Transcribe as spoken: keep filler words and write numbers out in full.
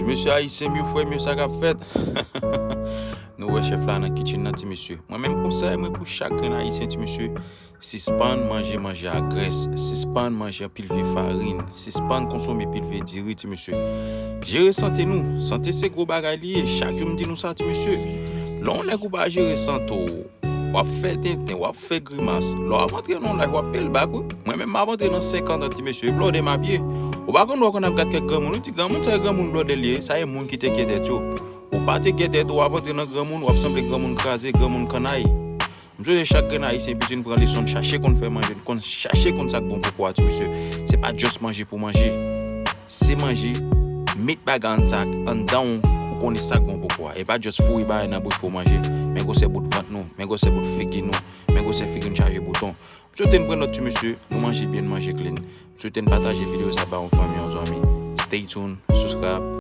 Mesye ayisyen m yo, frè m yo, sa k ap fèt? Nou wè chèf la nan kitchen nan, ti mesye. Mwen menm, konsèy mwen pou chak grenn ayisyen, ti mesye, sispann manje manje a grès, sispann manje anpil vye farin, sispann konsome pil vye diri, ti mesye. Jere sante nou. Sante se gwo bagay li ye. Chak jou m di nou sa, ti mesye. Lè yon nèg ou pa jere sante w, w ap fè tenten, w ap fè grimas. Lè w ap antre nan yon laj, w ap peye l bak, wi. Mwen menm, m ap antre nan senkant an, ti mesye, e blòdè m ap ye. Ou pa konn, w konn ap gad kèk granmoun, ou di, "Granmoun sa, e granmoun blòdè l ye, sa e moun ki te gen tèt yo." Ou pa te gen tèt, w ap antre nan granmoun, w ap sanble granmoun kraze, granmoun kannay. M swete chak grenn ayisyen piti n pran leson, n chache konn fè manje, n konn chache konn sa k bon pou kò a, ti mesye. Se pa just manje pou manje. Se manje, met bagay anndan, anndan w, ou konnen sa k bon pou kò a. E pa just foure bagay nan bouch pou w manje. Men gwosè bout vant nou, men gwosè bout figi nou, men gwosè figi n chaje bouton. M swete n pran nòt, ti mesye, nou manje byen, n manje clean. M swete n pataje videyo sa ba yon fanmi, yon zanmi. Stay tuned, subscribe,